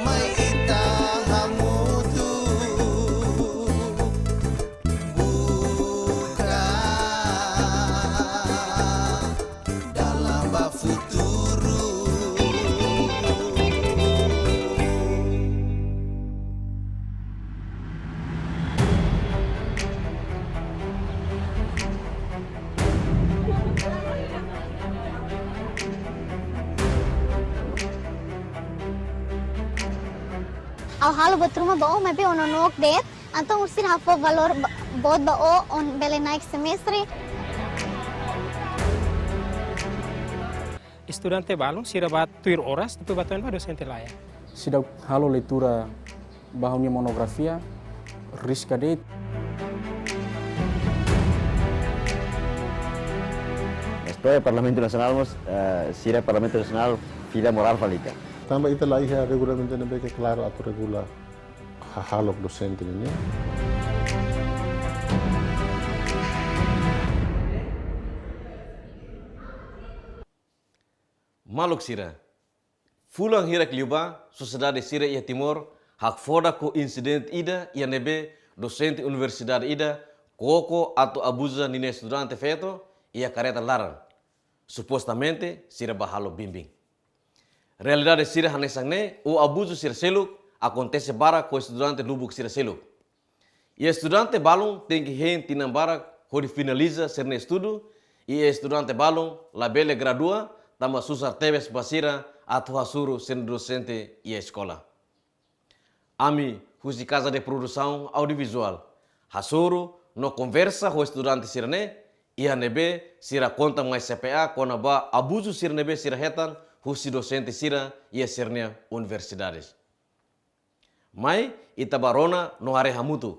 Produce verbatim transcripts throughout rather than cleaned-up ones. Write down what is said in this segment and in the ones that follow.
Mai ita hamutuk buka dalan ba futuru. Ha'u halo buat ruma ba ó, maibé ó nonook de'it. Entaun orsida ha'u fó valór ba-, boot ba ó, ó bele na'in semestre. Estudante balun sira bá tuir oras, depois bá to'o iha dosente laiha. Seidauk halo leitura ba ha'u-nia monografia, riska de'it. Espera Parlamentu Nasionál mós, eh, sira Parlamentu Nasionál fila morál fali ka. Tanba ita laiha regulamentu ne'ebé ke klaru atu regula hahalok dosente nian. Maluk sira, fulan hirak liubá, sosiedade sira iha Timor hakfodak ho insidente ida iha ne'ebé dosente universidade ida koko atu abuza ninia estudante feto iha kareta laran. Supostamente sira bá halo bimbing. Realidade sira hanesan ne'e, ou abuzu sira seluk akontese barak ho estudante lubuk sira seluk. I estudante balun tenke hein tinan barak hodi finaliza sira-nia estudu, i estudante balun labele gradua, tanba susar tebes ba sira atu hasoru sira-nia dosente iha eskola. Ami husi Casa de Produção Audiovisual hasoru no konversa ho estudante sira-ne'e, iha ne'ebé sira konta mai C P A kona-ba abuzu sira ne'ebé sira hetan husi dosente sira iha sira-nia universidades. Mai ita bá rona no haree hamutuk,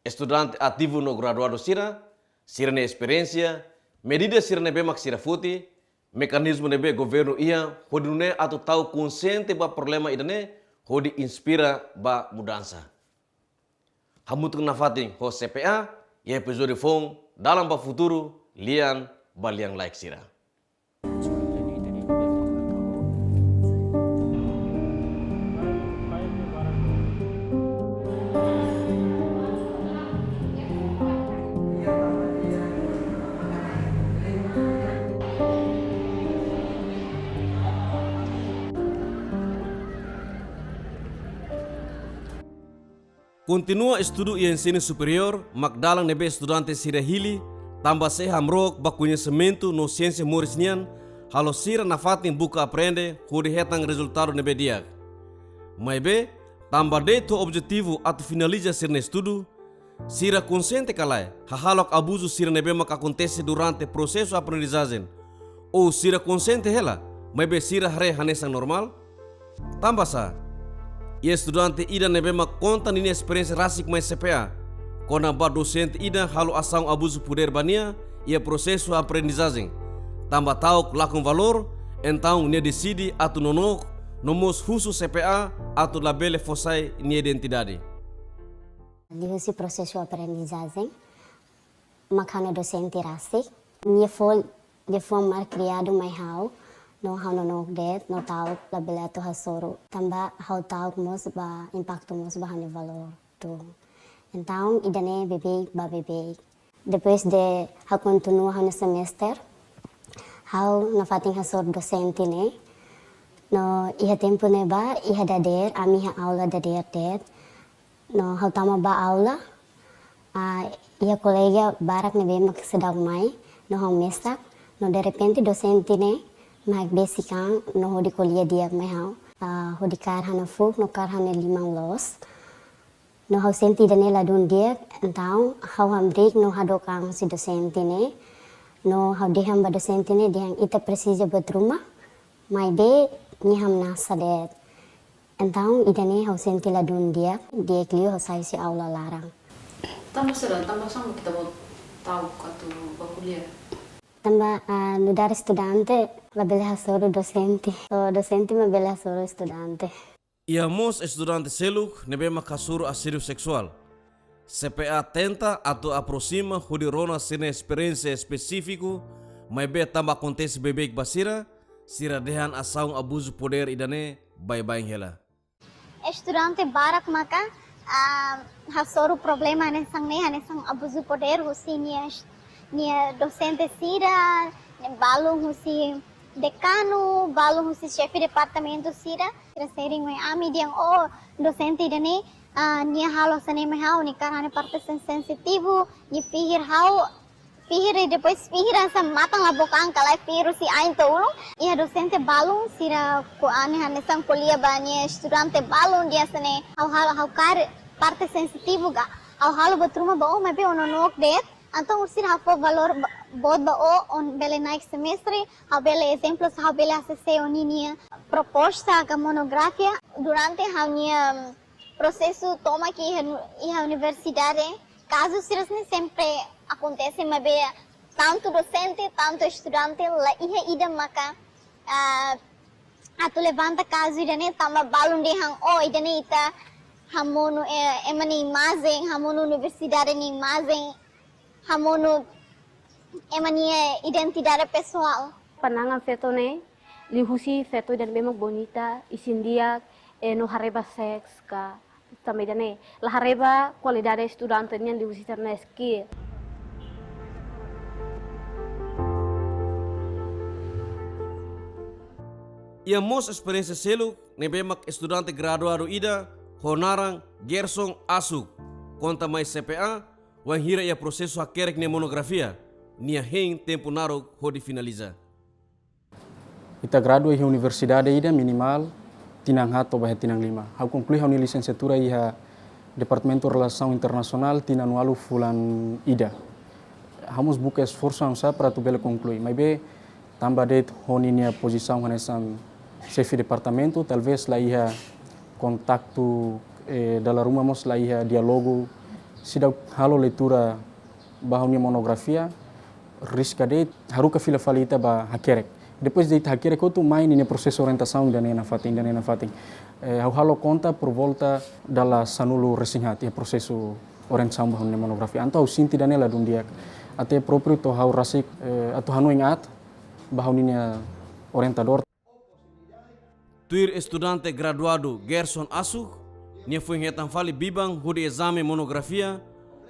estudante ativu no graduadu sira, sira-nia esperiénsia, medida sira ne'ebé mak sira foti, mekanizmu ne'ebé governu iha hodi nune'e atu tau konsiente ba problema ida-ne'e, hodi inspira ba mudansa. Hamutuk nafatin ho C P A, iha epizódiu foun, Dalan ba Futuru, lian ba lian-laek sira. Kontinua estudu iha ensinu superiór mak dalan ne'ebé estudante sira hili, tanba sei hamrook ba koñesimentu no siénsia moris nian, halo sira nafatin buka aprende hodi hetan rezultadu ne'ebé di'ak. Maibé, tanba de'it ho objetivu atu finaliza sira-nia estudu, sira konsiente ka lae hahalok abuzu sira ne'ebé mak akontese durante prosesu aprendizajen, ou sira konsiente hela, maibé sira haree hanesan normál? Tanba sá, iha estudante ida ne'ebé mak konta ninia esperiénsia rasik mai C P A kona-ba dosente ida halo asaun abuzu podér ba nia iha prosesu aprendizajen. Tanba ta'uk lakon valór, entaun nia deside atu nonook no mós husu C P A atu labele fó sai nia identidade. Liuhusi prosesu aprendizajen, mak ha'u-nia dosente rasik, nia fó liafuan malkriadu mai ha'u, no ha'u nonook de'it, no ta'uk labele atu hasoru. Tanba ha'u ta'uk mós ba impaktu mós ba ha'u-nia valór tun. Entaun, ida-ne'e beibeik ba beibeik. Depois de ha'u kontinua ha'u-nia semester, ha'u nafatin hasoru dosente ne'e. No iha tempu ne'ebá, iha dadeer, ami iha aula dadeer de'it. No ha'u tama ba aula, ah, iha kolega barak ne'ebé mak seidauk mai, no ha'u mesak, no derrepente dosente ne'e mai besik an, no hodi ko'alia di'ak mai ha'u, ah, hodi kaer ha'u-nia fuuk, no kaer ha'u-nia liman loos. No ha'u sente ida-ne'e ladún di'ak, entaun ha'u hamriik no hadook an husi dosente ne'e. No ha'u dehan ba dosente ne'e dehan ita presiza buat ruma, maibé nia hamnasa de'it. Entaun ida-ne'e ha'u sente ladún di'ak, di'ak liu ha'u sai husi aula laran. Tanba saida, tanba sá mak ita-boot ta'uk atu bá ko'alia? Tanba, ah, nu'udar estudante labele hasoru dosente. Só dosente mak bele hasoru estudante. Iha mós estudante seluk ne'ebé mak hasoru asédiu seksuál. C P A tenta atu aprosima hodi rona sira-nia esperiénsia espesífiku, maibé tanba akontese beibeik ba sira, sira dehan asaun abuzu podér ida-ne'e baibain hela. Estudante barak maka, ah, hasoru problema hanesan ne'e, hanesan abuzu podér husi nia, nia dosente sira, balun husi dekanu, balun husi xefe departamentu sira. Sira sharing mai ami dehan, oh, dosente ida-ne'e, ah, nia halo hanesan ne'e mai ha'u, nia kaer ha'u-nia parte sen-, sensitivu, nia fihir ha'u, fihir i depois fihir hanesan matan la book an ka lae, fihir husi ain to'o ulun. Iha dosente balun sira ko'alia hanesan ko'alia ba nia estudante balun dehan hanesan ne'e, ha'u halo, ha'u kaer parte sensitivu ka, ha'u halo buat ruma ba ó maibé ó nonook de'it. Entaun sira hafó valór ba-, boot ba ó, ó bele na'in semestre, ha'u bele ezemplu, ha'u bele asesu ó-nia proposta ka monografia. Durante ha'u-nia, mm, prosesu tomak iha nu-, iha universidade, kazu sira-ne'e sempre akontese, maibé tantu dosente, tantu estudante, la iha ida maka, ah, atu levanta kazu ida-ne'e tanba balun dehan, oh, ida-ne'e ita hamonu, eh, ema nia imajen, hamonu universidade nia imajen, hamonu ema nia identidade pesoál. Pandangan feto ne'e, liuhusi feto ida-ne'ebé mak bonita, isin-di'ak, eh, no haree ba seks ka, tanba ida-ne'e, la haree ba kualidade estudante nian liuhusi sira-nia skill. Iha mós esperiénsia seluk ne'ebé mak estudante graduadu ida ho naran Gerson Asuk, konta mai C P A, wainhira iha prosesu hakerek nia monografia, nia hein tempu naruk hodi finaliza. Ita gradua iha universidade ida minimal tinan haat to'o ba iha tinan lima. Ha'u konklui ha'u-nia lisensiatura iha Departamentu Relasaun Internasionál tinan ualu fulan ida. Ha'u mós buka esforsu hanesan para atu bele konklui. Maibé tanba de'it ha'u-nia pozisaun hanesan xefe departamentu, talvés la iha kontaktu, eh, dala ruma mós la iha diálogu, seidauk halo leitura ba ha'u-nia monografia, riska de'it, haruka fila fali ita bá hakerek. Depois de ita hakerek hotu, mai ninia prosesu orientasaun ida-ne'e nafatin, ida-ne'e nafatin. Eh, ha'u halo konta por volta dala sanulu-resin-haat iha prosesu orientasaun ba ha'u-nia monografia. Entaun ha'u sente ida-ne'e ladún di'ak. Até própriu to'o ha'u rasik, eh, atu hanoin aat ba ha'u-nia orientadór. Tuir estudante graduadu Gerson Asuk, nia foin hetan fali biban hodi ezame monografia,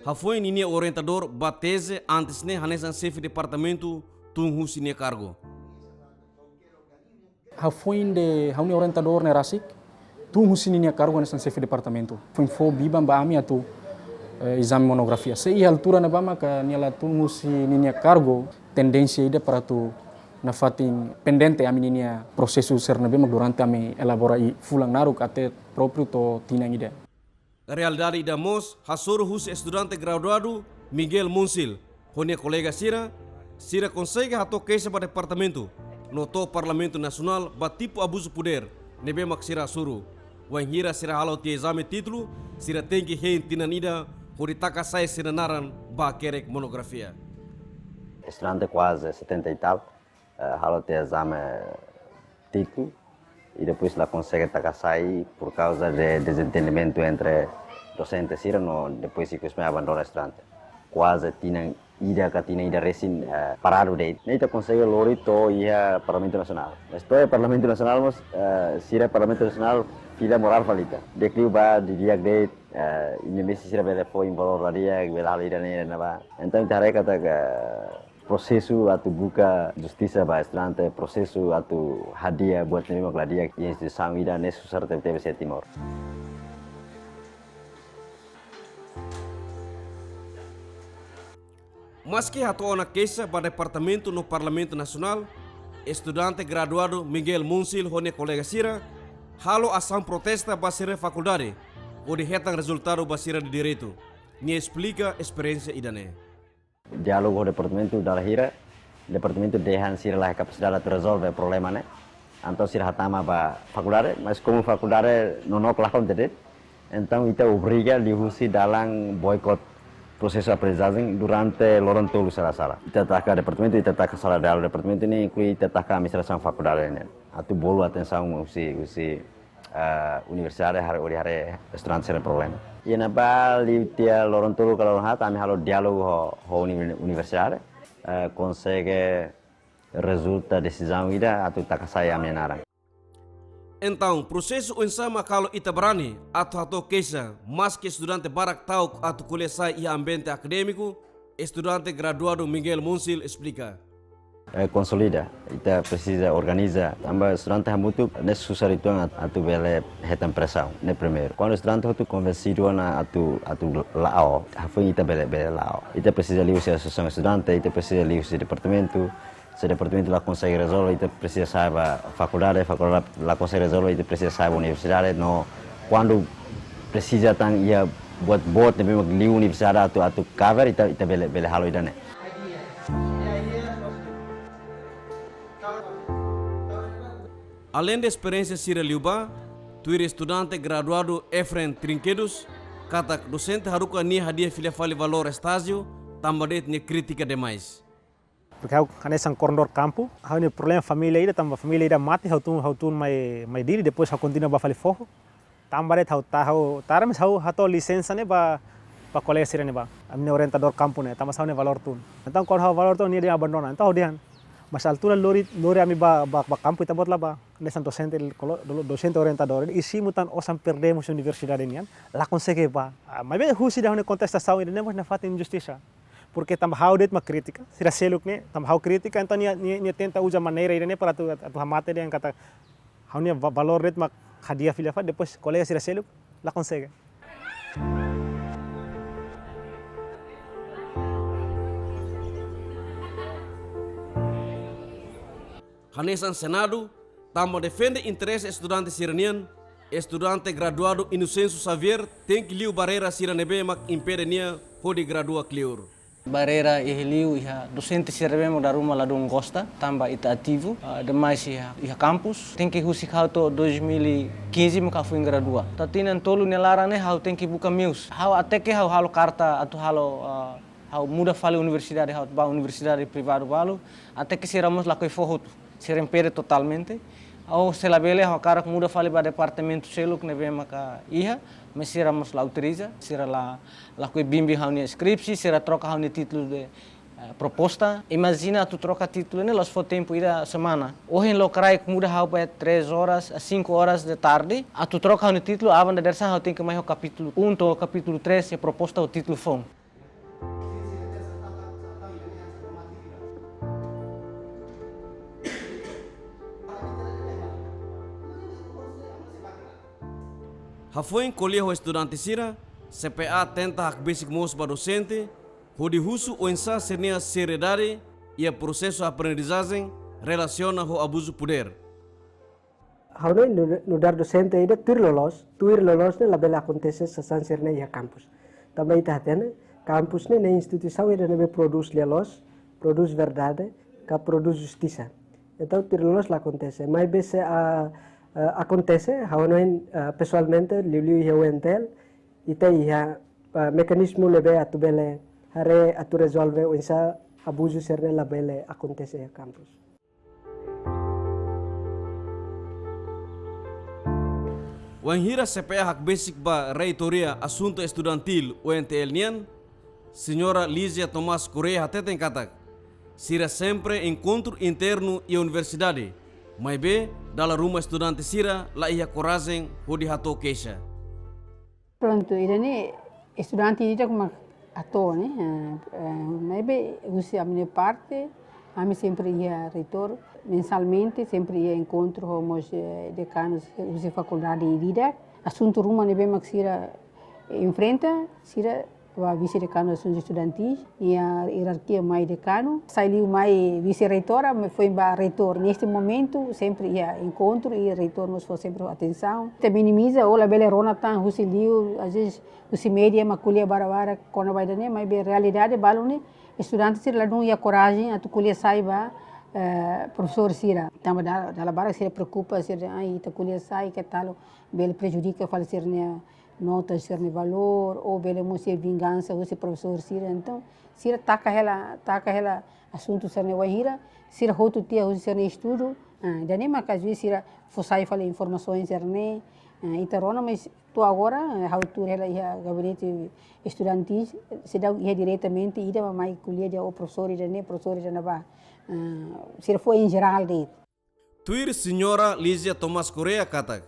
hafoin ninia orientadór ba teze antes ne'e hanesan xefe departamentu tun husi nia kargu. Hafoin de ha'u-nia orientadór ne'e rasik tun husi ninia kargu hanesan xefe departamentu. Foin fó biban ba ami atu, eh, ezame monografia. Se iha altura ne'ebá maka nia la tun husi ninia kargu, tendénsia ida para atu nafatin pendente ami ninia prosesu sira ne'ebé mak durante ami elabora iha fulan naruk até própriu to'o tinan ida. Realidade ida mós hasoru husi estudante graduadu Miguel Monsil ho nia kolega sira, sira konsege hato'o keixa ba departamentu no to'o Parlamentu Nasionál ba tipu abuzu podér ne'ebé mak sira hasoru. Wainhira sira halo tiha ezame títulu, sira tenke hein tinan ida hodi taka sai sira-nia naran ba hakerek monografia. Estudante kuaze setenta e tal, eh, halo tiha ezame títulu, i depois la konsege taka sai por kauza de dezentendimentu entre dosente sira no depois ikus mai abandona estudante. Kuaze tinan ida ka tinan ida resin, eh, paradu de'it. Ne'e ita konsege lori to'o iha Parlamentu Nasionál. Mas to'o iha Parlamentu Nasionál mós, eh, sira Parlamentu Nasionál fila morál fali ita. Di'ak liu bá didi'ak de'it, eh, imi mesti sira bele fó valór la di'ak, bele halo ida-ne'e ida-ne'ebá. Entaun ita haree katak prosesu atu buka justisa ba estudante, prosesu atu hadi'a buat ne'ebé mak la di'ak iha instituisaun ida-ne'e susar tebetebes iha Timor. Maski hato'o ona keixa ba departamentu no Parlamentu Nasionál, estudante graduadu Miguel Monsil ho nia kolega sira halo asaun protesta ba sira-nia fakuldade, hodi hetan rezultadu ba sira-nia direitu. Nia esplika esperiénsia ida-ne'e. Diálogu ho departamentu dala hira, departamentu dehan sira la iha kapasidade atu rezolve problema ne'e. Entaun sira hatama ba fakuldade, mas komu fakuldade nonook lakon de'it, entaun ita obriga liuhusi dalan boikot prosesu aprendizajen durante loron tolu sala-sala. Ita taka departamentu, ita taka sala diálogu departamentu ne'e, inklui ita taka administrasaun fakuldade ne'e. Atu bolu atensaun husi, husi eh, universidade haree, hodi haree estudante sira-nia problema. Iha ne'ebá liu tiha loron tolu ka loron haat, ami halo diálogu ho, ho uni-, universidade, eh, konsege rezulta desizaun ida atu taka sai ami-nia naran. Entaun, prosesu oinsá mak halo ita barani atu hato'o keixa, maski estudante barak ta'uk atu ko'alia sai iha ambiente akadémiku, estudante graduadu Miguel Monsil esplika. Eh, konsolida, ita presiza organiza, tanba estudante hamutuk ne'e susar uitoan at-, atu bele hetan presaun, ne'e primeiru. Kuandu estudante hotu konvensidu ona atu, atu la'o, hafoin ita bele, bele la'o. Ita presiza liuhusi asosiasaun estudante, ita presiza liuhusi departamentu, se departamentu la konsege rezolve, ita presiza sa'e ba fakuldade, fakuldade la konsege rezolve, ita presiza sa'e ba universidade, no kuandu presiza tan iha buat boot ne'ebé mak liu universidade atu, atu cover, ita, ita bele, bele halo ida-ne'e. Aleinde esperiénsia sira liubá, tuir estudante graduadu Efren Trinquedos, katak dosente haruka nia hadi'a fila fali valór estájiu, tanba de'it nia krítika demais. Porque ha'u hanesan koordenadór kampu, ha'u-nia problema família ida, tanba família ida mate, ha'u tun, ha'u tun mai, mai Dili, depois ha'u kontinua bá fali foho. Tanba de'it ha'u ta, ha'u tara, mas ha'u hato'o lisensa ne'e ba, ba kolega sira ne'ebá. Ami-nia orientadór kampu ne'e, tanba ha'u-nia valór tun. Entaun, kuandu ha'u valór tun, nia dehan abandona. Entaun, ha'u dehan. Mas altura lori, lori ami bá, bá, bá kampu, ita-boot la bá. Hanesan dosente, kolo-, do-, dosente orientadór. I simu tan osan perdemos universidade nian. La konsege bá. Ah, maibé husi ida-ne'e kontestasaun ida-ne'e mós nafatin injustisa. Porque tanba ha'u de'it mak krítika, sira seluk ne'e, tanba ha'u krítika, entaun nia, nia, nia tenta uza maneira ida-ne'e para atu, atu hamate dehan katak ha'u-nia va-, valór de'it mak hadi'a fila fali, depois kolega sira seluk la konsege. Hanesan Senadu, tanba defende interese estudante sira-nian, estudante graduadu Inocêncio Xavier tenke liu barreira sira ne'ebé mak impede nia hodi gradua kleur. Barreira iha liu iha dosente sira ne'ebé mak dala ruma ladún gosta, tanba ita ativu, ah, demais iha, iha kampus. Tenke husik ha'u to'o dois mil e quinze mak ha'u foin gradua. To'o tinan tolu nia laran ne'e ha'u tenke buka meius. Ha'u até ke ha'u halo karta atu halo, ah, ha'u muda fali universidade, ha'u bá universidade privadu balu, até ke sira mós lakohi fó hotu, sira impede totalmente. Ou se labele ha'u hakarak muda fali ba departamentu seluk ne'ebé maka iha, mas sira mós la autoriza, sira la, lakohi bimbing ha'u-nia skripsi, sira troka ha'u-nia títulu de, eh, proposta. Imajina atu troka títulu ne'e la'ós fó tempu ida semana. Ohin lokraik muda ha'u ba três horas, cinco horas de tarde. Atu troka ha'u-nia títulu, aban dadeer-saan ha'u tenke mai ho kapítulu um to'o kapítulu três, iha proposta ho títulu foun. Hafoin ko'alia ho estudante sira, C P A tenta hakbesik mós ba dosente, hodi husu oinsá sira-nia seriedade iha prosesu aprendizajen relasiona ho abuzu podér. Ha'u-nia nu-, nu'udar dosente ida tuir loloos, tuir loloos ne'e labele akontese sasán sira-ne'e iha kampus. Tanba ita hatene, kampus ne'e, ne'e instituisaun ida ne'ebé prodús lia-loos, prodús verdade, ka prodús justisa. Entaun tuir loloos la akontese. Maibé se a, a, akontese, ha'u hanoin, a, pesoalmente, liuliu iha U N T L, ita iha, a, mekanizmu ne'ebé atu bele haree atu rezolve oinsá abuzu sira-ne'e labele akontese iha kampus. Wainhira C P A hakbesik ba Reitoria Asuntu Estudantil, U N T L nian, Señora Lízia Tomás Correia hateten katak, sira sempre enkontru internu iha universidade, maibé dala ruma estudante sira la iha korajen hodi hato'o keixa. Prontu, ida-ne'e estudante ida mak hato'o, ne'e, eh, eh, maibé husi ami-nia parte, ami sempre iha reitór, mensalmente, sempre iha enkontru ho mós, eh, dekanus husi fakuldade ida-idak. Asuntu ruma ne'ebé mak sira, eh, enfrenta, sira Ba vise-dekanu asuntu estudantis, iha ierarkia mai dekanu, sai liu mai vise-reitora, mai foin ba reitór. Neste momentu, sempre iha enkontru i reitór mós fó sempre atensaun. Ita minimiza, ou labele rona tan husi liu, às vezes, husi média mak ko'alia barak-barak kona-ba ida-ne'e, maibé realidade balun ne'e, estudante sira ladún iha korajen atu ko'alia sai ba, eh, profesór sira. Tanba dala, dala barak sira preokupa, sira, ai, ita ko'alia sai, ke tal, bele prejudika fali sira-nia nota, sira-nia valór, ou bele mós iha vingansa husi profesór sira. Entaun, sira taka hela, taka hela asuntu sira-ne'e wainhira sira hotu tiha husi sira-nia estudu. Ah, ida-ne'e mak às vezes sira fó sai fali informasaun sira-ne'e. Ah, ita rona, mas to'o agora, eh, ha'u tuur hela iha gabinete estudantil, seidauk iha diretamente ida mak mai ko'alia dehan, "Oh, profesór ida-ne'e, profesór ida-ne'ebá." Ah, sira fó em geral de'it. Tuir Señora Lizia Tomás Correia katak,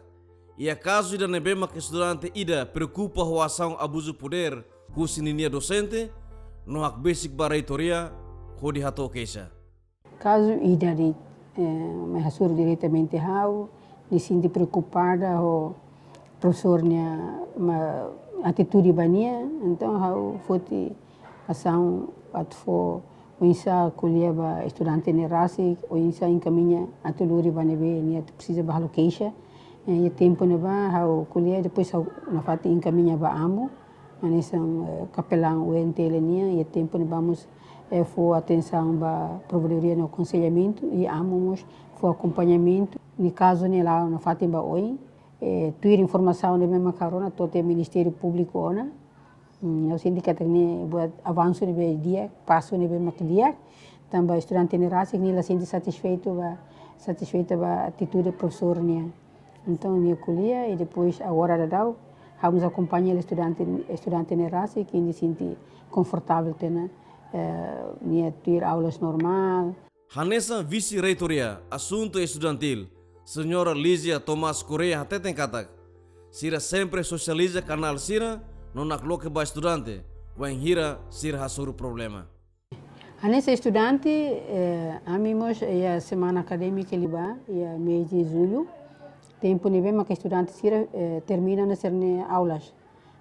iha kazu ida ne'ebé mak estudante ida preokupa ho asaun abuzu podér husi ninia dosente, no hakbesik ba reitoria hodi hato'o keixa. Kazu ida de'it, eh, mai hasoru diretamente ha'u, nia sente preokupada ho profesór nia, ma, atitude ba nia, entaun ha'u foti asaun atu fó oinsá ko'alia ba estudante ne'e rasik, oinsá enkamiña atu lori ba ne'ebé nia atu presiza ba halo keixa. Eh, iha tempu ne'ebá ha'u ko'alia, depois ha'u nafatin enkamiña ba amu, hanesan, eh, kapelán U N T L nian, iha tempu ne'ebá mós, eh, fó atensaun ba provedoria no akonselhamentu, i amu mós fó akompañamentu. Nia kazu ne'e la'o nafatin ba oin, eh, tuir informasaun ne'ebé mak ha'u rona to'o Ministériu Públiku ona. Hmm, ha'u sente katak ne'e buat avansu ne'ebé di'ak, pasu ne'ebé mak di'ak, tanba estudante ne'e rasik nia la sente satisfeitu ba, satisfeita ba atitude profesór nian. Entaun, nia ko'alia, i depois agora daudaun, ha'u mós akompaña estudante, estudante ne'e rasik, ke nia sente konfortavel tiha ona, eh, nia tuir aulas normál. Hanesan vise-reitoria asuntu estudantil, Señora Lizia Tomás Correia hateten katak, sira sempre sosializa kanál sira no nakloke ba estudante, wainhira sira hasoru problema. Hanesan estudante, eh, ami mós iha semana akadémika liubá, iha mês de julho, tempu ne'ebé mak estudante sira, eh, termina ona sira-nia aulas.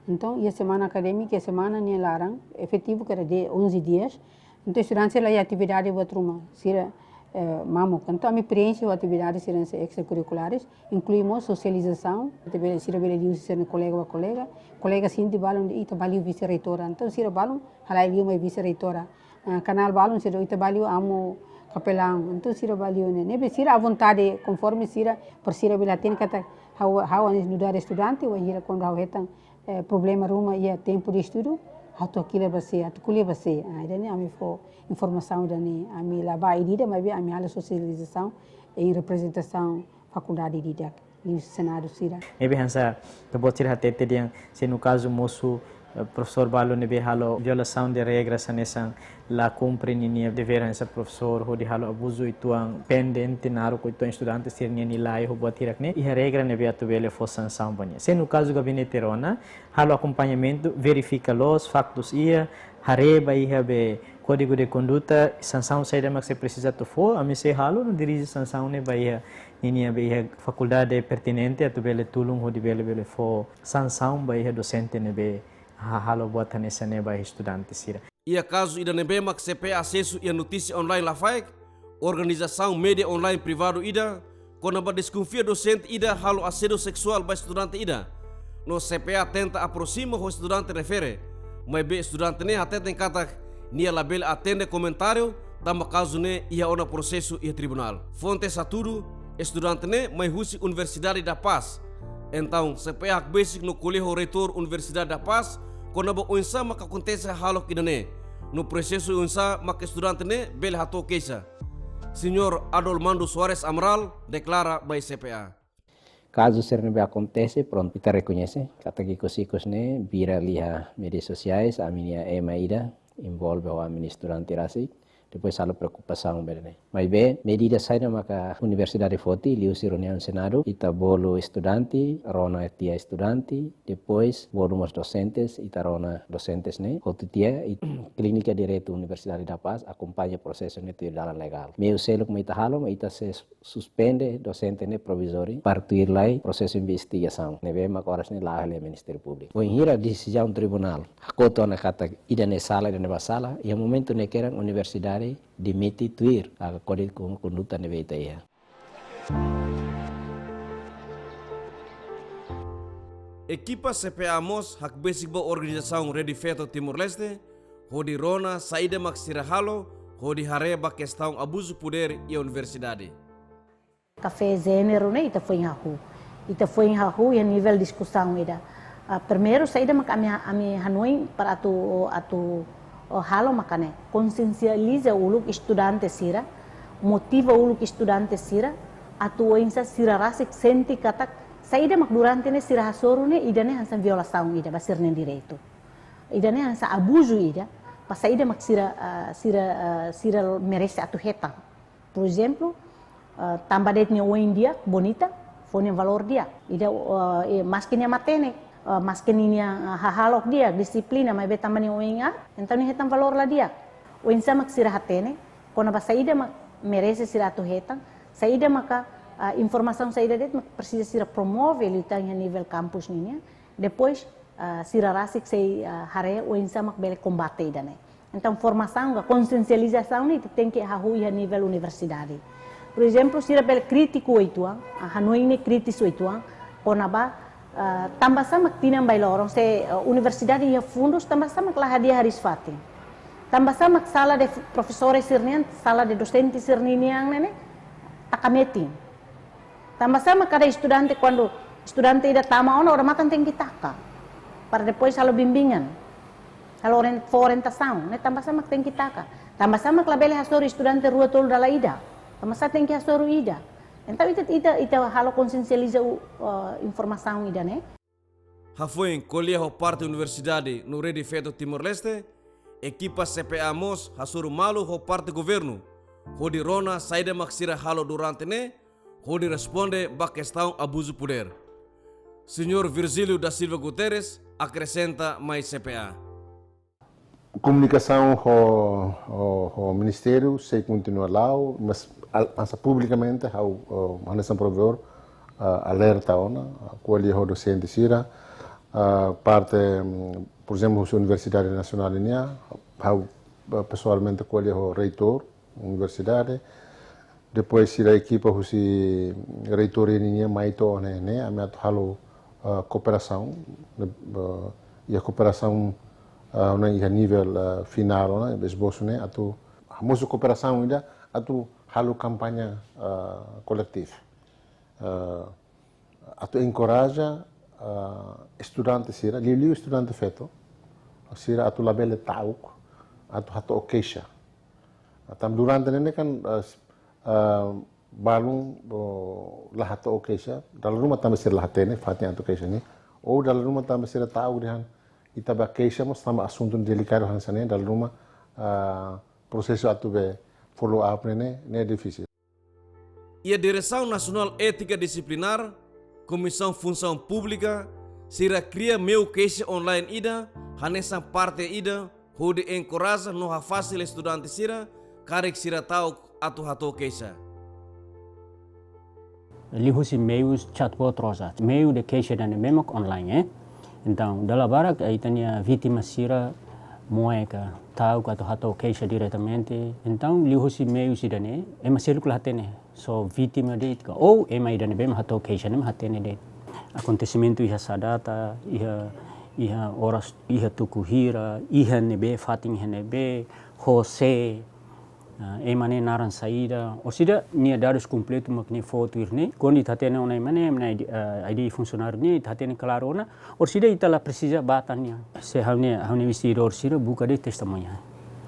Entaun, iha semana akadémika, iha semana nia laran, efetivu katak onze dias. Entaun, estudante sira la iha atividade buat ruma, sira, eh, mamuk. Entaun, ami preenxe ho atividade sira extracurriculares, inklui mós sosializasaun, ita bele, sira bele liu husi sira-nia kolega ba kolega, kolega sente balun dehan ita bá liu vise-reitora. Entaun, sira balun halai liu mai vise-reitora. Ah, kanál balun sira dehan ita bá liu amu kapelán. Entaun, sira bá liu ne'e. Ne'ebé sira à vontade, konforme sira, para sira bele hatene katak ha'u, ha'u hanesan nu'udar estudante, wainhira kuandu ha'u hetan, eh, problema ruma iha tempu de estudu, ha'u atu hakilar ba sé, atu ko'alia ba sé. Ah, ida-ne'e ami fó informasaun ida-ne'e, ami la bá ida-idak, maibé ami halo sosializasaun em reprezentasaun fakuldade ida-idak, liu senadu sira. Ne'ebé hanesan ita-boot sira hatete dehan, se no kazu mosu, eh, profesór balu ne'ebé halo violasaun de regras hanesan la kumpre ninia devér hanesan profesór, hodi halo abuzu uitoan pendente naruk uitoan estudante sira-nia nilai ho buat hirak-ne'e, iha regra ne'ebé atu bele fó sansaun ba nia. Se no kazu gabinete rona, halo akompañamentu, verifika loos, faktus iha, haree ba iha be kódigu de konduta, sansaun saida mak sei presiza atu fó, ami sei halo no dirije sansaun ne'e ba iha ninia be iha fakuldade pertinente atu bele tulun hodi bele, bele fó sansaun ba iha dosente ne'ebé ha-, halo buat hanesan ne'e ba estudante sira. Iha kazu ida ne'ebé mak C P A asesu iha notísia online Lafaek, organizasaun média online privadu ida, kona-ba deskonfia dosente ida halo asédiu seksuál ba estudante ida. No C P A tenta aproxima ho estudante refere, maibé estudante ne'e hateten katak nia labele atende komentáriu, tanba kazu ne'e iha ona prosesu iha tribunál. Fontes hatudu, estudante ne'e mai husi Universidade da Paz. Entaun, C P A hakbesik no ko'alia ho reitór Universidade da Paz, kona-ba oinsá maka akontese hahalok ida-ne'e, no prosesu oinsá maka estudante ne'e bele hato'o keixa. Señór Adolmando Soares Amaral deklara ba C P A. Kazu sira ne'ebé akontese, prontu, ita rekoñese katak ikus-ikus ne'e viral iha média sosiais, ami-nia ema ida envolve ho ami-nia estudante rasik. Depois halo preokupasaun ba ida-ne'e. Maibé, medida saida maka universidade foti, liuhusi reuniaun Senadu, ita bolu estudante, rona tiha estudante, depois bolu mós dosentes, ita rona dosentes ne'e, hotu tiha, i Clínica Direitu Universidade da Paz akompaña prosesu ne'e tuir dalan legál. Meiu seluk mak ita halo, mak ita sei suspende dosente ne'e provizóriu, para tuir lai prosesu investigasaun ne'ebé maka oras ne'e la'o iha Ministériu Públiku. Wainhira desizaun tribunál hakotu ona katak ida-ne'e sala, ida-ne'e la sala, iha momentu ne'e kedan universidade demite tuir kódigu konduta ne'ebé ita iha. Ekipa C P A mós hakbesik ba organizasaun Rede Feto Timor-Leste, hodi rona saida mak sira halo, hodi haree ba kestaun abuzu podér iha universidade. Kafé jéneru ne'e ita foin hahú. Ita foin hahú iha nivel diskusaun ida. Ah, primeiru, saida mak ami, ami hanoin para atu, atu, oh, halo maka ne'e. Konsiensializa uluk estudante sira, motiva uluk estudante sira, atu oinsá sira rasik sente katak saida mak durante ne'e sira hasoru ne'e, ida-ne'e hanesan violasaun ida ba sira-nia direitu. Ida-ne'e hanesan abuzu ida, ba saida mak sira, ah, sira, ah, sira merese atu hetan. Por ezemplu, ah, tanba de'it nia oin di'ak, bonita, fó nia valór di'ak. Ida, ah, eh, maske nia matenek, ah, maske nia, ah, hahalok di'ak, dixiplina, maibé tanba nia oin aat, entaun nia hetan valór la di'ak. Oinsá mak sira hatene kona-ba saida mak merese sira atu hetan, saida maka, ah, informasaun saida de'it mak presiza sira promove liután iha nivel kampus ninian. Depois, ah, sira rasik sei, ah, haree oinsá mak bele kombate ida-ne'e. Entaun, formasaun ka konsiensializasaun ne'e tenke hahú iha nivel universidade. Por ezemplu, sira bele krítiku uitoan, ah, hanoin ne'e kritis uitoan, kona-ba, ah, tanba sá mak tinan bai loron se, ah, universidade iha fundus, tanba sá mak la hadi'a hariis-fatin. Tanba sá mak sala de profesores sira-nian, sala de dosente sira-ninian ne'e, taka metin. Tanba sá mak kada estudante, kuandu estudante ida tama ona, odamatan tenke taka. Para depois halo bimbingan. Halo orien-, fó orientasaun, ne'e tanba sá mak tenke taka. Tanba sá mak labele hasoru estudante rua tolu dala ida. Tanba sá tenke hasoru ida. Entaun ita, ita, ita halo konsiensializa u-, eh, informasaun ida-ne'e. Hafoin ko'alia ho parte universidade no Rede Feto Timor-Leste, ekipa C P A mós hasoru malu ho parte governu, hodi rona saida mak sira halo durante ne'e, hodi responde ba kestaun abuzu podér. Señór Virgílio da Silva Guterres akresenta mai C P A. Komunikasaun ho, ho, ho ministériu sei kontinua la'o, mas al-, hanesan publikamente ha'u, eh, hanesan provedór, eh, alerta ona, ko'alia ho dosente sira, eh, parte, mm, por ezemplu, husi Universidade Nasionál nian, ha'u, eh, pesoalmente ko'alia ho reitór universidade, depois sira ekipa husi reitoria ninian mai to'o ne'e, ne'e, ami atu halo, ah, kooperasaun, ne'e, ah, iha kooperasaun, ah, ne'e iha nivel, ah, finál, ne'e, esbosu ne'e, atu hamosu kooperasaun ida, atu halo kampaña, ah, koletivu. Ah, atu enkoraja, ah, estudante sira, liuliu estudante feto, sira atu labele ta'uk, atu hato'o keixa. Ah, tanba durante ne'e kan, ah, s-, ah, balun, oh, la hato'o keixa, dala ruma tanba sira la hatene, fatin atu keixa ne'e. Ou dala ruma tanba sira ta'uk dehan, ita bá keixa mós tanba asuntu delikadu hanesan ne'e, dala ruma, ah, prosesu atu bá follow up ne'e, ne'e, ne'e difisil. Iha Diresaun Nasionál Étika Disiplinár, Komisaun Funsaun Públika, sira kria meiu keixa online ida, hanesan parte ida, hodi enkoraja no hafasil estudante sira, karik sira ta'uk atu hato'o keixa. Liuhusi meius chatbot Rosa, meiu de keixa ida-ne'e mak online, eh. Entaun, dala barak, eh, ita-nia vítima sira moe ka ta'uk atu hato'o keixa diretamente. Entaun, liuhusi meius ida-ne'e, ema seluk la hatene, só vítima de'it ka, ou ema ida ne'ebé mak hato'o keixa ne'e mak hatene de'it. Akontesimentu iha sá data, iha, iha oras, iha tuku hira, iha ne'ebé, fatin iha ne'ebé, ho sé, ah, ema ne'e naran saida, orsida nia dadus kompletu mak nia fó tuir ne'e, kuandu ita hatene ona ema ne'e, ema ne'e I D, ah, I D funsionáriu ne'e, ita hatene klaru ona, orsida ita la presiza bá tan nia. Se ha'u-nia, ha'u-nia investigadór sira buka de'it testemuña.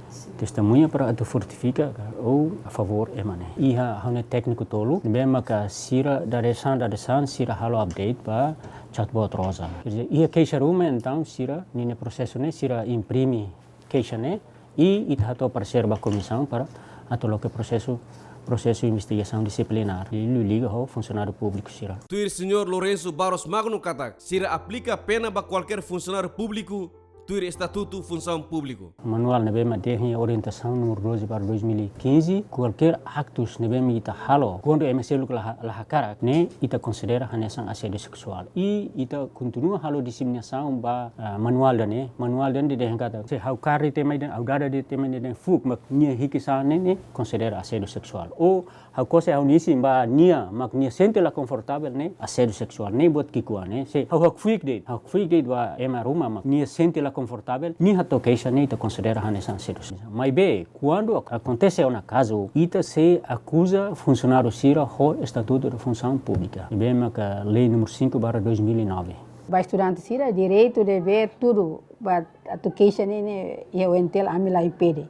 Sin. Testemuña para atu fortifika ka, ou a favór ema ne'e. Iha ha'u-nia tékniku tolu, ne'ebé maka sira dadeer-saan, dadeer-saan sira halo update ba chatbot Rosa. Quer dizer, iha keixa ruma, entaun sira, ninia prosesu ne'e, sira imprime keixa ne'e, I ita hato'o paresér ba komisaun para atu loke prosesu, prosesu investigasaun disiplinár. Liuliu liga ho funsionáriu públiku sira. Tuir Señór Lourenço Barros Magno katak, sira aplika pena ba kualkér funsionáriu públiku tuir Estatutu Funsaun Públiku. Manuál ne'ebé mak dehan orientasaun númeru doze barra dois mil e quinze, kualkér aktus ne'ebé mak ita halo, kuandu ema seluk la ha-, la hakarak, ne'e ita konsidera hanesan asédiu seksuál. I ita kontinua halo diseminasaun ba, ah, manuál ida-ne'e, manuál ida-ne'e dehan katak, se ha'u kaer de'it ema ida-ne'e, ha'u dada de'it ema ida-ne'e, fuuk, mak nia hikisa ne'e, ne'e konsidera asédiu seksuál. Ou ha'u kose ha'u-nia isin ba nia, mak nia sente la konfortavel ne'e, asédiu seksuál ne'e buat ki'ikoan ne'e. Se ha'u hakfuik de'it, hakfuik de'it ba ema ruma mak nia sente la konfortavel, nia hato'o keixa ne'e ita konsidera hanesan asédiu seksuál. Maibé, kuandu ak-, akontese ona kazu, ita sei akuza funsionáriu sira ho Estatutu da Funsaun Públika. Ne'ebé maka lei númeru cinco barra dois mil e nove. Ba estudante sira, direitu, devér, tudu, ba atu keixa ne'e, ne'e, iha ONTL ami la impede.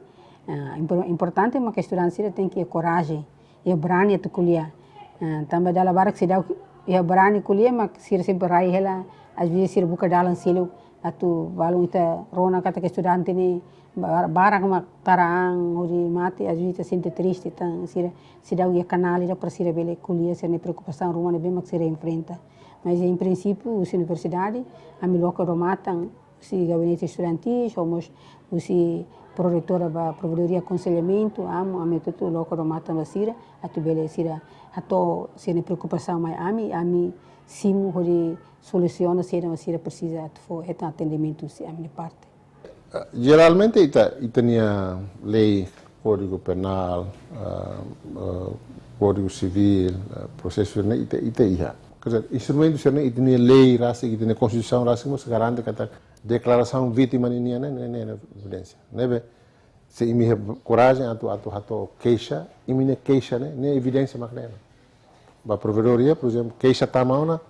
Ah, impor-, importante maka estudante sira tenke korajen, iha brani atu ko'alia. Ah, tanba dala barak seidauk iha brani ko'alia, mak sira sempre rai hela, às vezes sira buka dalan seluk, atu balun ita rona katak estudante ne'e ba-, barak mak tara an hodi mate, às vezes ita sente triste, tan sira seidauk iha kanál ida para sira bele ko'alia sira-nia preokupasaun ruma ne'ebé mak sira enfrenta. Mas, em princípio, husi universidade, ami loke odamatan, husi gabinete estudantil, ho mós husi proreitora ba Provedoria Akonselhamentu, amu, ami hotu-hotu loke odamatan ba sira, atu bele sira hato'o sira-nia preokupasaun mai ami, ami simu hodi solusiona saida mak sira presiza atu fó hetan atendimentu husi ami-nia parte. Ah, jeralmente ita, ita-nia lei, Kódigu Penál, ah, ah, Kódigu Sivíl, ah, prosesu ne'e ita, ita iha. Quer dizer, instrumentu sira-ne'e ita-nia lei rasik, ita-nia Konstituisaun rasik mós garante katak deklarasaun vítima ninian ne'e, ne'e, ne'e, ne'e evidénsia. Ne'ebé, se imi iha korajen atu, atu hato'o keixa, imi-nia keixa ne'e, ne'e evidénsia mak ne'e. Ba provedoria, por ezemplu, keixa tama ona,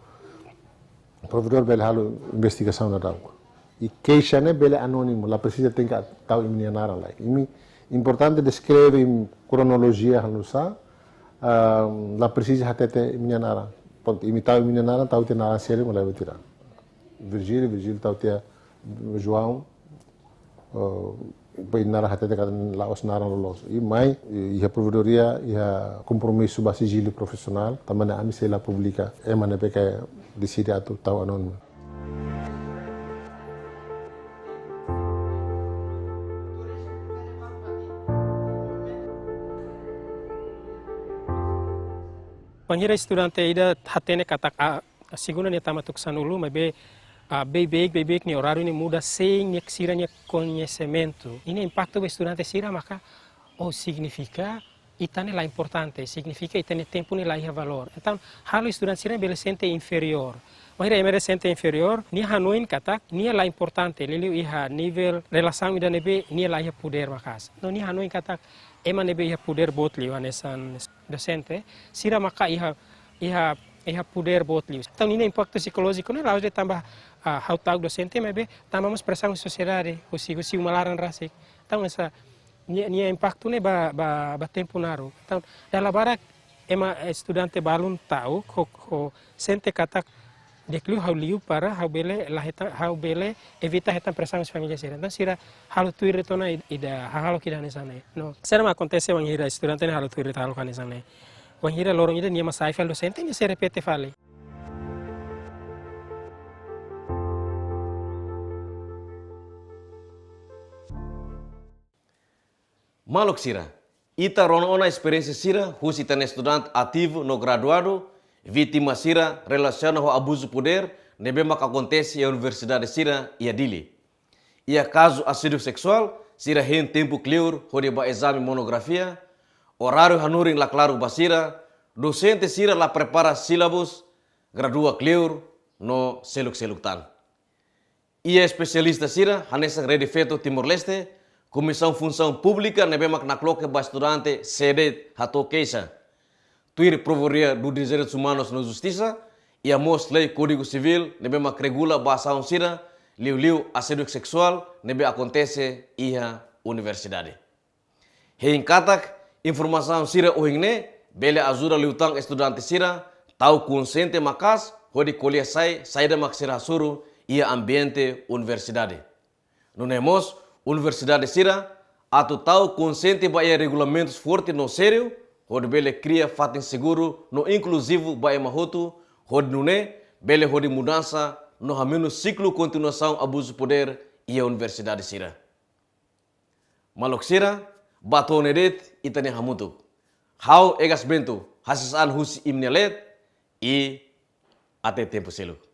provedór bele halo investigasaun daudaun. I keixa ne'e bele anónimu, la presiza tenke tau imi-nia naran lai. Imi importante deskreve imi kronolojia halo sá, ah, la presiza hatete imi-nia naran. Prontu, imi tau imi-nia naran, tau tiha naran seluk mak la'ós tira. Virgílio, Virgílio tau tiha João, eh, ba naran hatete katak la'ós naran loloos. I mai, i, iha provedoria, iha kompromisu ba sijilu profisionál, tanba ne'e ami sei la publika ema ne'ebé ke deside atu tau anónimu. Bainhira estudante ida hatene katak, ah, segunda nia tama tuku sanulu, maibé, ah, beibeik, beibeik nia oráriu ne'e muda sein nia, sira-nia koñesimentu. Nia impaktu ba estudante sira maka, oh, signifika ita ne'e la importante, signifika ita-nia tempu ne'e la iha valór. Entaun, halo estudante sira bele sente inferiór. Bainhira ema sente inferiór, nia hanoin katak nia la importante, liuliu iha nivel relasaun ida ne'ebé nia la iha podér maka'as. No nia hanoin katak ema ne'ebé iha podér boot liu hanesan dosente, sira maka iha, iha, iha podér boot liu. Entaun, nia impaktu psikolójiku ne'e la'ós de'it tanba, ah, ha'u ta'uk dosente, maibé tanba mós presaun sosiedade, husi, husi uma laran rasik. Entaun, hanesan nia, nia impaktu ne'e ba, ba, ba tempu naruk. Entaun, dala barak ema estudante balun ta'uk, ho, ho sente katak di'ak liu ha'u liu para ha'u bele la hetan, ha'u bele evita hetan presaun husi família sira. Entaun sira halo tuir de'it ona id-, ida hahalok ida hanesan ne'e. No, saida mak akontese bainhira estudante ne'e halo tuir de'it hahalok hanesan ne'e? Bainhira loron ida nia mak sai fali dosente, nia sei repete fali. Maluk sira, ita rona ona esperiénsia sira husi ita-nia estudante ativu no graduadu, vítima sira relasiona ho abuzu podér ne'ebé mak akontese iha universidade sira iha Dili. Iha kazu asédiu seksuál, sira hein tempu kleur hodi bá ezame monografia, oráriu hanorin la klaru ba sira, dosente sira la prepara sílabus, gradua kleur, no seluk-seluk tan. Iha espesialista sira, hanesan Rede Feto Timor-Leste, Komisaun Funsaun Públika ne'ebé mak nakloke ba estudante sé de'it hato'o keixa. Tuir Provedoria dos Direitos Humanos no Justisa, iha mós lei Kódigu Sivíl ne'ebé mak regula ba asaun sira, liuliu asédiu seksuál ne'ebé akontese iha universidade. Hein katak, informasaun sira ohin ne'e bele ajuda liután estudante sira tau konxiente maka'as hodi ko'alia sai saida mak sira hasoru iha ambiente universidade. Nune'e mós, universidade sira atu tau konsiente ba iha regulamentus forte no sériu, hodi bele kria fatin seguru no inkluzivu ba ema hotu, hodi nune'e bele hodi mudansa no hamenus siklu kontinuasaun abuzu podér iha universidade sira. Maluk sira, ba to'o ne'e de'it ita-nia hamutuk. Ha'u Egas Bento, hasa'e an husi imi-nia leet, i até tempu seluk.